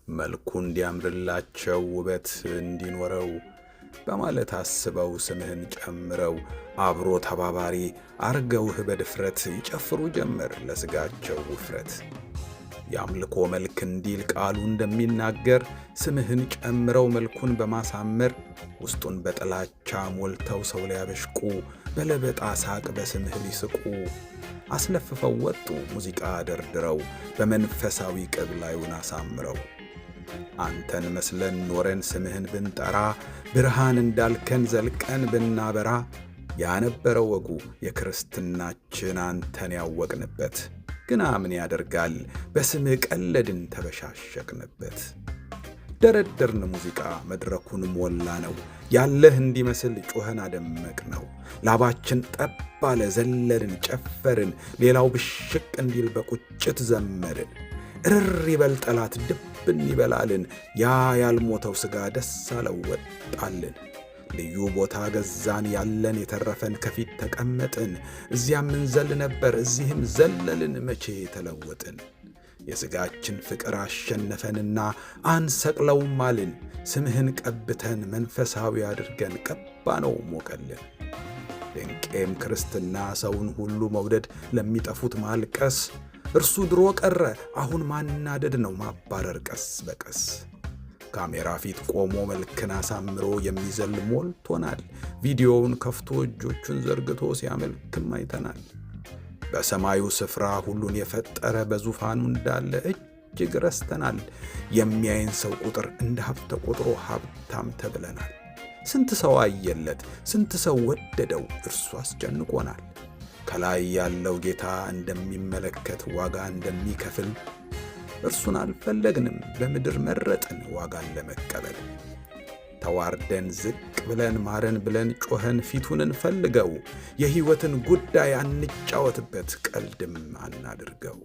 መልኩ እንዲያምርላቸው ውበት እንዲኖረው በማለት አስበው ስምህን ጨምረው አብሮ ተባባሪ አርገውህ በድፍረት ይጨፍሩ ጀመር ለሥጋቸው ውፍረት። የአምልኮ መልክ እንዲል ቃሉ እንደሚናገር ስምህን ጨምረው መልኩን በማሳመር ውስጡን በጥላቻ ሞልተው ሰው ሊያበሽቁ በለበጣ ሳቅ በስምህ ሊስቁ አስለፍፈው ወጡ ሙዚቃ ደርድረው በመንፈሳዊ ቅብ ላዩን አሳምረው። አንተን መስለን ኖረን ስምህን ብንጠራ ብርሃን እንዳልከን ዘልቀን ብናበራ ያነበረው ወጉ የክርስትናችን አንተን ያወቅንበት ግና ምን ያደርጋል በስምህ ቀለድን ተበሻሸቅንበት። ደረደርን ሙዚቃ መድረኩን ሞላ ነው ያለህ እንዲመስል ጮኸን አደመቅ ነው። ላባችን ጠብ አለ ዘለልን ጨፈርን ሌላው ብሽቅ እንዲል በቁጭት ዘመርን። እርር ይበል ጠላት ድብን ይበላልን ያ ያልሞተው ሥጋ ደስ አለው ወጣልን። ልዩ ቦታ ገዛን ያለን የተረፈን ከፊት ተቀመጥን። እዚያም እንዘል ነበር እዚህም ዘለልን መቼ ተለወጥን። የሥጋችን ፍቅር አሸነፈንና አንሰቅለውም አልን። ስምህን ቀብተን መንፈሳዊ አድርገን ቀባነው ሞቀልን። ድንቄም ክርስትና ሰውን ሁሉ መውደድ ለሚጠፉት ማልቀስ እርሱ ድሮ ቀረ አሁን ማናደድ ነው ማባረር ቀስ በቀስ። ካሜራ ፊት ቆሞ መልክን አሳምሮ የሚዘል ሞልቶናል። ቪዲዮውን ከፍቶ እጆቹን ዘርግቶ ሲያመልክም አይተናል። በሰማዩ ስፍራ ሁሉን የፈጠረ በዙፋኑ እንዳለ እጅግ ረስተናል። የሚያይን ሰው ቁጥር እንደ ሀብት ተቆጥሮ ሀብታም ተብለናል። ስንት ሰው አየለት፣ ስንት ሰው ወደደው፣ እርሱ አስጨንቆናል። ከላይ ያለው ጌታ እንደሚመለከት ዋጋ እንደሚከፍል እርሱን አልፈለግንም፣ በምድር መረጥን ዋጋን ለመቀበል። ተዋርደን ዝቅ ብለን ማረን ብለን ጮኸን ፊቱን እንፈልገው። የሕይወትን ጉዳይ አንጫወትበት፣ ቀልድም አናድርገው።